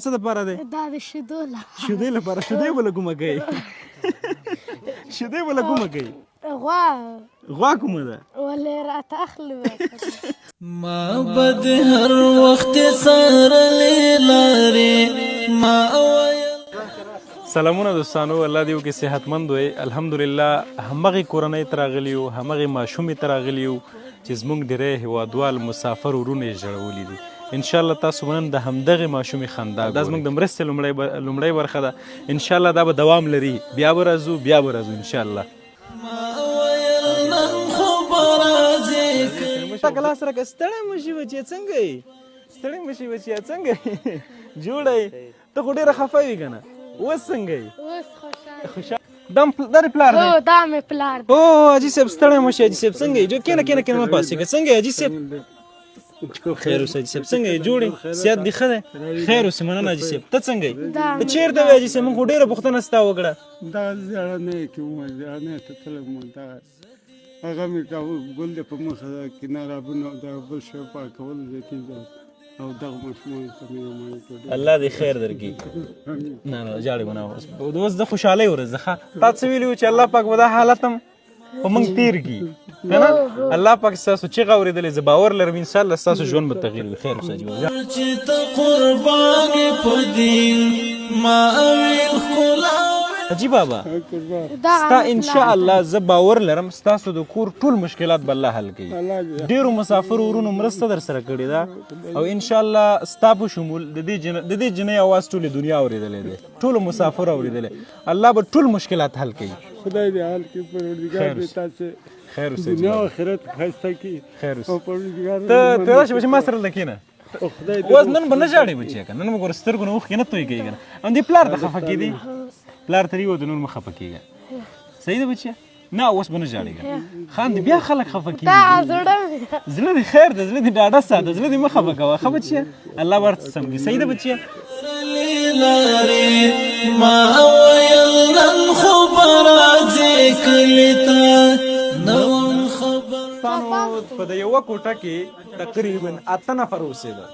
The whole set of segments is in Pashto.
څه دپاره دی؟ دا د شیدو له شیدې لپاره. شیدې به له کومه کوي؟ شیدې به له کومه کوي؟ غوا. غوا کومه ده؟ ولې راته اخلي. ما بد هر وخت سارلې لارې ما ویل. سلامونه دوستانو، الله دې وکړي صحتمند وي. الحمدلله همغې کورنۍ ته راغلي یو، همغې ماشومې ته راغلي یو چې زموږ ډېری هیوادوال مسافر ورونه یې ژړولي دي. انشاءالله تاسو به نن د همدغې ماشومې خندا. دا زموږ د مرستې لومړۍ برخه ده. انشاءالله دا به دوام لري، بیا به راځو، بیا به راځو انشاءالله. ما ویل نن خو به راځې. تا ګلاس راکړه. ستړی مه شي بچیه، څنګه یې؟ ستړی مه شي بچیه، څنګه یې؟ جوړه یې؟ ته خو ډېره خفه وې که نه؟ اوس څنګه یې؟ اوس خوشحال. خوشحال. دا دې پلار دی؟ هو، دا مې پلار دی. او حاجي صاحب، ستړی مه شي حاجي صاحب، څنګه یې؟ کښېنه کښېنه کښېنه، مه پاڅېږه. څنګه یې حاجي صاحب؟ خیر اوسې حاجي صاحب، څنګه یې؟ جوړ یې؟ صحت دې ښه دی؟ خیر اوسې، مننه حاجي صاحب. ته څنګه یې؟ ته چېرته وې حاجي صاحب؟ موږ خو ډېره پوښتنه ستا وکړه. دا زړه نه کې وم، زړه نه ته تلم. دا هغه مې کاوه، ګل د په مخه کنارابونه دا بل شی پاکول زیتي او دغه ماشومانو ته مې یو مړۍ ډوډۍ. الله دې خیر درکړي. نه نه، ژاړې به نه. اوس د خوشحالۍ ورځ ده. ښه، تا څه ویلي وو چې الله پاک به دا حالت هم په موږ تېر کړي که نه؟ الله پاک ستاسو چیغه اورېدلې، زه باور لرم انشاءالله ستاسو ژوند به تغییر وي. خیر اوسه حاجي بابا. چې ته قربان په دین ما ویل ښکلا. حاجي بابا، دا ستا انشاءالله زه باور لرم ستاسو د کور ټول مشکلات به الله حل کړي. ډېرو مسافرو ورونو مرسته در سره کړې ده او انشاءالله ستا په شمول د دې جنۍ اواز ټولې دنیا اورېدلی دی، ټولو مسافرو اورېدلی. الله به ټول مشکلات حل کړي. خدای دې حل کړي، پروردګار دې تاسو خیر اوسې، دنیا او آخرت ښایسته کړي. خیر اوسې. او پروردګار ته راشه بچې، ما سره دلته کښېنه. خدای دې. اوس نن به نه ژاړې بچیه که نن به ګوره سترګو نه اوښکې نه توی کوي که نه؟ همدې پلار ته خفه کېدې، پلار ترې ووته، نور مه خفه کېږه. صحیح ده بچیه؟ نه، اوس به نه ژاړې که خاندې بیا خلک خفه دا کېږي. زړه مې. زړه دې خیر ده، زړه دې ډاډه ساته، زړه دې مه خفه کوه. ښه بچیه، الله به هر څه سم کړي. صحیح ده بچیه؟ لارې ما ویل نن خو به راځې کلي ته، نه وم خبر. دوستانو، په د یوه کوټه کې تقریبا 8 نفر اوسېده،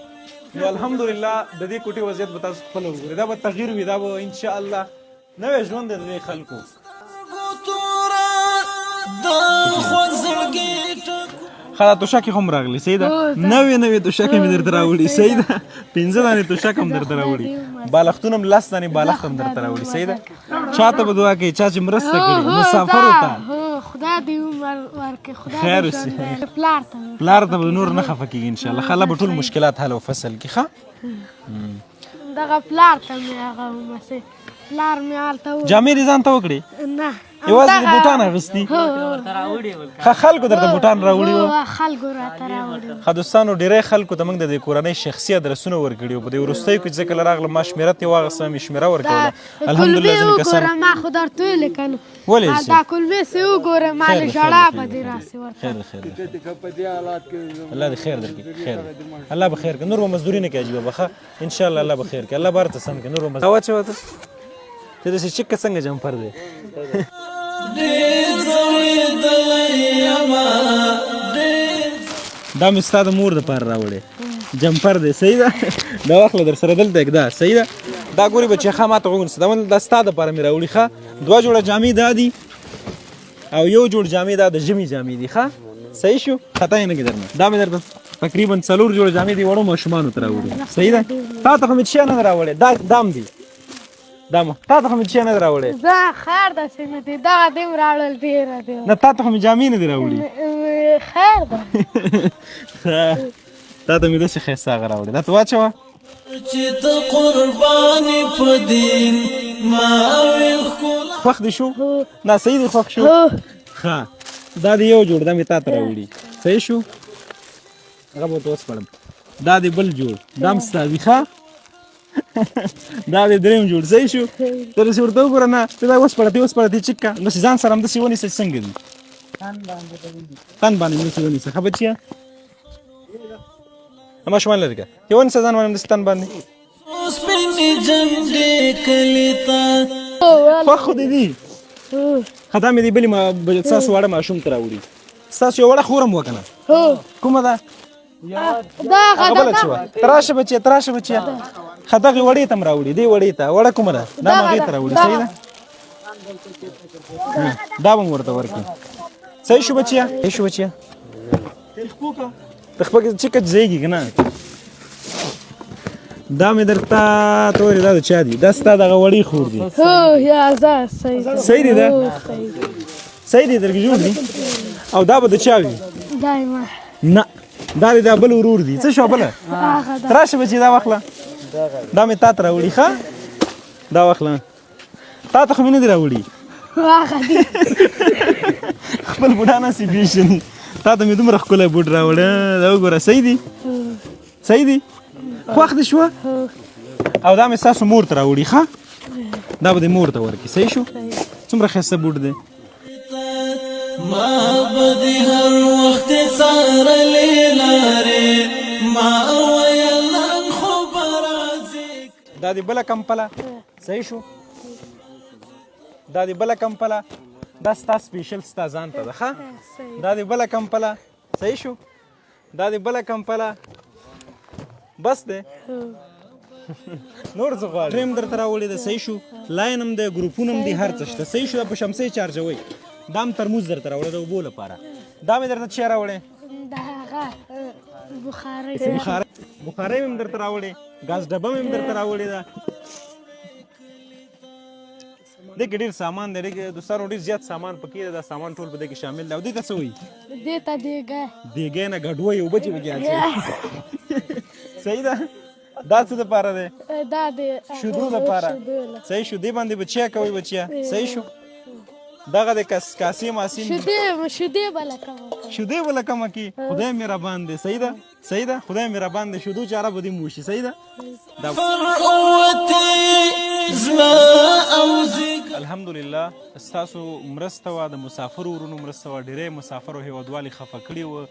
نو الحمدلله د دې کوټې وضعیت به تاسو خپله وګورئ. دا به تغییر وي، دا به انشاءالله نوی ژوند دی د دې خلکو. توره د خوږ زړګي ټکو. ښه، دا توشکې هم راغلي، صحیح ده؟ نوې نوې توشکې مې درته راوړي، صحیح ده؟ 5 دانې توشک هم درته راوړي، بالښتونه هم 10 دانې بالښت هم درته راوړي، صحیح ده؟ چا ته به دعا کوي، چا چې مرسته کړې مسافرو ته؟ هو، خدای دې عمر ورکړي، خدای خیر دې اوسې. ژوندی. پلار ته مې. پلار ته به نور نه خفه کېږي انشاءالله. ښه، الله به ټول مشکلات حل او فصل کړي. ښه، دغه پلار ته مې هغه ومسې، پلار مې هلته و. جامې دې ځان ته وکړې؟ نه، یوازې دې بوټان اخیستي؟ هو. ښه، خلکو درته بوټان راوړي وو؟ هو، خلکو راته راوړي وو. ښه دوستانو، ډېری خلکو ته موږ د دې کورنۍ شخصي ادرسونه ورکړي وو. په دې وروستیو کې چې کله راغلم، ما شمېره ترې واخیسته، مې شمېره ورکوله. الحمدلله کولمې ځینې کسان وګوره، ما خو درته ویلې که نه؟ ولې؟ دا کولمې سې وګوره، ما له خیر دی، ژړا خیر به دی، دې راسي ورته. خیر دی، خیر دی. په دې حالات کې الله دې خیر درکړي. خیر دی، الله به خیر کړي. نور به مزدوري نه کوي حاجي بابا. ښه، انشاءالله الله به خیر کړي، الله به هر څه سم کړي. نور به مزدوري واچوه. ته ته داسې چکه څنګه جمپر دی؟ ډېر ځورېدلی یمه ډېر. دا مې ستا د مور دپاره راوړی جمپر دی، صحیح ده؟ دا واخله در سره دلته ږده، صحیح ده؟ دا ګوري بچې، ښه، ما ته غوږ ونیسه. دا ستا دپاره مې راوړي. ښه، 2 جوړه جامې دا دي او یو جوړ جامې دا د ژمي جامې دي. ښه، صحیح شو؟ خطا یې نه کړي درنه. دا مې درته تقریبا 4 جوړه جامې دي وړو ماشومانو ته راوړي، صحیح ده؟ تا ته خو مې څه نه ده راوړې. دا دام دي، دا مو تا ته خو مې څه نه ده راوړې. زه خیر داسې نه دی، دغه دې هم راوړل ډېره دی. نه، تا ته خو مې جامې نه دي راوړي. خیر ده. تا ته مې داسې ښایسته هغه راوړې، دا ته واچوه. چې ته قربان په دین ما ویل ښکلا. خوښ دې شو؟ نه، صحیح دی، خوښ شو؟ ښه، دا دې یو جوړ، دا مې تا ته راوړي، صحیح شو؟ هغه به ورته وسپړم. دا دې بل جوړ، دا هم ستا دي. ښه، دا دې دریم جوړ، صحیح شو؟ ته داسې ورته وګوره. نه، ته دا وسپړه، ته وسپړه، ته چک کړه، داسې ځان سره همداسې ونیسه چې څنګه دي تن باندې همداسې ونیسه. ښه بچیه، ماشومان لرې کړه، ته ونیسه ځان باندې همداسې تن باندې. سپینې جنډې کلي ته. خوښ خو دې دي؟ ښه، دا مې دې بلې ستاسو واړه ماشوم ته راوړي. ستاسو یو وړه خور هم وه که نه؟ هو. کومه ده؟ دا هغه بله غدا. چې وه. ته راشه بچیه، ته راشه بچیه. ښه، دغې وړې ته هم راوړي، دې وړې ته. وړه کومه ده؟ دا هم هغې ته راوړي، صحیح ده. دا به هم ورته ورکړي. صحیح شو بچیه، صحیح شو بچیه. ته خپل چې کچ ځایږي که نه؟ دا مې درته تورې، دا د چا دي؟ دا ستا دغه وړې خور دي. هو یا زه صحیح ده. صحیح دی ده؟ هو، صحیح ده. صحیح دی، درکې جوړ دي. او دا به د چا وي؟ دا یې ما. نه، دا دې دا بل ورور دي. څه شو بله؟ هغه ده. راشه بچي، دا واخله، دا مې تا ته راوړي. ښه، دا واخله، تا ته خو مې نه دي راوړي. هغه دي. خپل بوټان هسې پېژني. تا ته مې دومره ښکلی بوټ راوړی، دا وګوره. صحیح دي، صحیح دي. خوښ دې شوه؟ او دا مې ستاسو مور ته راوړي. ښه، دا به دې مور ته ورکړي. صحیح شو؟ څومره ښایسته بوټ دی. ما به دې هر وخت څارلې لارې، ما ویل نن خو به راځې. دا دې بله کمپله. صحیح شو؟ دا دې بله کمپله، دا ستا سپیشل ستا ځان ته ده. ښه، دا دې بله کمپله. صحیح شو؟ دا دې بله کمپله. بس دی، نور څه غواړې؟ ټریم درته راوړې ده. صحیح شو؟ لاین هم دی، ګروپونه هم دي، هر څه شته. صحیح شو؟ دا په شمسۍ چارجوئ. دا هم ترموز درته راوړی د اوبو لپاره. دا مې درته چا راوړی؟ دا هغه بخارۍ. بخارۍ، بخارۍ مې هم درته راوړې، ګاز ډبه مې هم درته راوړې ده. دې کې ډېر سامان دی، دې کې دوستانو ډېر زیات سامان پکې دی. دا سامان ټول په دې کې شامل دی. او دې ته څه وایي؟ دې ته دیګه. دیګی نه، ګډوی، اوبه چې پکې اچوي. صحیح ده. دا څه دپاره دی؟ دا د شیدو دپاره. صحیح شو؟ دې باندې به چای کوئ بچیه. صحیح شو؟ دغه د کس کاسې ماسین. شیدې، شیدې به لکه شیدې به لکه مکي. خدای مهربان دی. صحیح ده، صحیح ده. خدای مهربان دی، شیدو چاره به دې وشي. صحیح ده. الحمدلله، ستاسو مرسته وه، د مسافرو ورونو مرسته وه. ډېری مسافرو هېوادوال یې خفه کړي وه،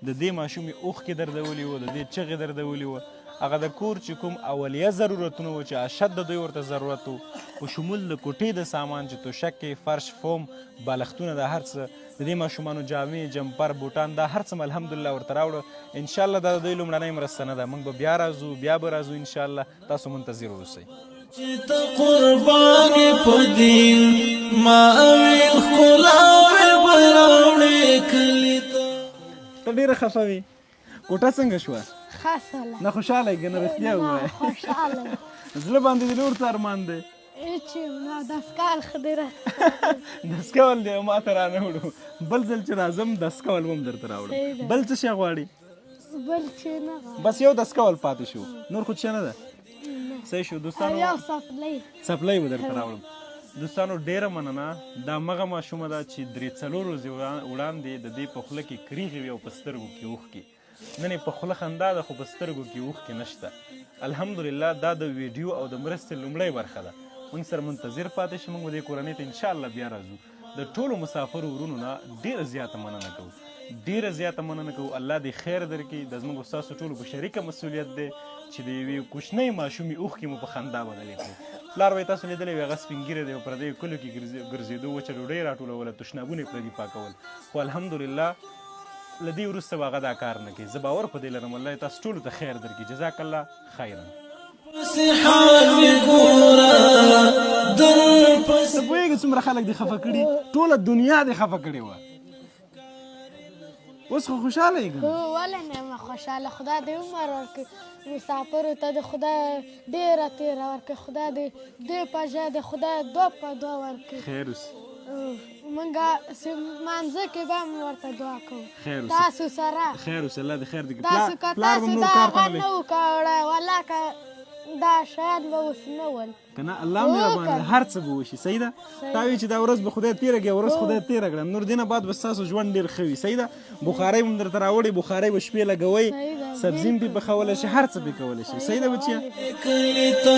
د دې ماشومې اوښکې دردولي وه، د دې چغې دردولي وه. هغه د کور چې کوم اولیه ضرورتونه وو چې اشد د دوی ورته ضرورت و، په شمول د کوټې د سامان چې توشکې، فرش، فوم، بالښتونه، دا هر څه، د دې ماشومانو جامې، جمپر، بوټان، دا هر څه مې الحمدلله ورته راوړو. انشاءالله دا د دوی لومړنۍ مرسته نه ده. موږ به بیا راځو، بیا به راځو انشاءالله. تاسو منتظر اوسئ. چې ته قربان په دین، ما ویل ښکلاوې به راوړې کلي ته. ته ډېره خفه وې. کوټه څنګه شوه؟ ښه سوله. نه خوشحاله یې که نه؟ رښتیا ووایه. خوشحاله. زړه باندې دې نور څه ارمان دی؟ هېڅ نه، دستکال ښه دی راته. دستکول دی ما ته رانه وړو. بل ځل چې راځم دستکول به هم درته راوړم. بل څه شی غواړي؟ بل چې نه غواړم. بس یو دستکول پاتې شو، نور خو څه نه ده. صحیح شو دوستانو؟ یو څپلۍ. څپلۍ به درته راوړم. دوستانو ډېره مننه. دا مغه ماشومه ده چې 3-4 ورځې وړاندې د دې په خوله کې کریغې وې او په سترګو کې اوښکې. نن یې په خوله خندا ده خو په سترګو کې اوښکې نشته. الحمدلله، دا د ویډیو او د مرستې لومړۍ برخه ده. موږ سره منتظر پاتې شئ، موږ به دې کورنۍ ته انشاءالله بیا راځو. د ټولو مسافرو ورونو نه ډېره زیاته مننه کوو، ډېره زیاته مننه کوو. الله دې خیر درکړي. دا زموږ ستاسو ټولو په شریکه مسؤلیت دی چې د یوې کوچنۍ ماشومې اوښکې مو په خندا بدلې کړو. پلار وایي تاسو لیدلی وي، هغه سپین ږیری دی او پردیو کلیو کې ګرځېدو، وچه ډوډۍ راټولوله، تشنابونه یې پردي پاکول. خو الحمدلله له دې وروسته به هغه دا کار نه کوي، زه باور په دې لرم. الله دې تاسو ټولو ته خیر درکړي. جزاک الله خیرا. ته پوهېږې څومره خلک دې خفه کړي؟ ټوله دنیا دې خفه کړې وه، اوس خو خوشحاله یې که نه؟ هو، ولې نه یم خوشحاله. خدای دې عمر ورکړي مسافرو ته، د خدای ډېره تېره ورکړي، خدای دې دې په ځای د خدای دوه په دوه ورکړي. خیر اوسې. مونږ مانځه کې به هم ورته دعا کوو. خیر اوسې. تاسو سره خیر اوسې، الله دې خیر درکړي. تاسو که پلار به تاسو نور دا کار ته هغه نه نه وو کړی، والله که دا شیان به اوس نه ول. که نه، الله مهربان دی، هر څه به وشي. صحیح ده. تا وی چې دا ورځ به خدای تېره کړي، ورځ خدای تېره کړه. نور دې نه بعد به ستاسو ژوند ډېر ښه وي. صحیح ده. بخارۍ هم درته راوړې، بخارۍ به شپې لګوئ، سبزي هم پرې پخولی شي، هر څه پرې کولی شي. صحیح ده بچیه؟ کلي ته.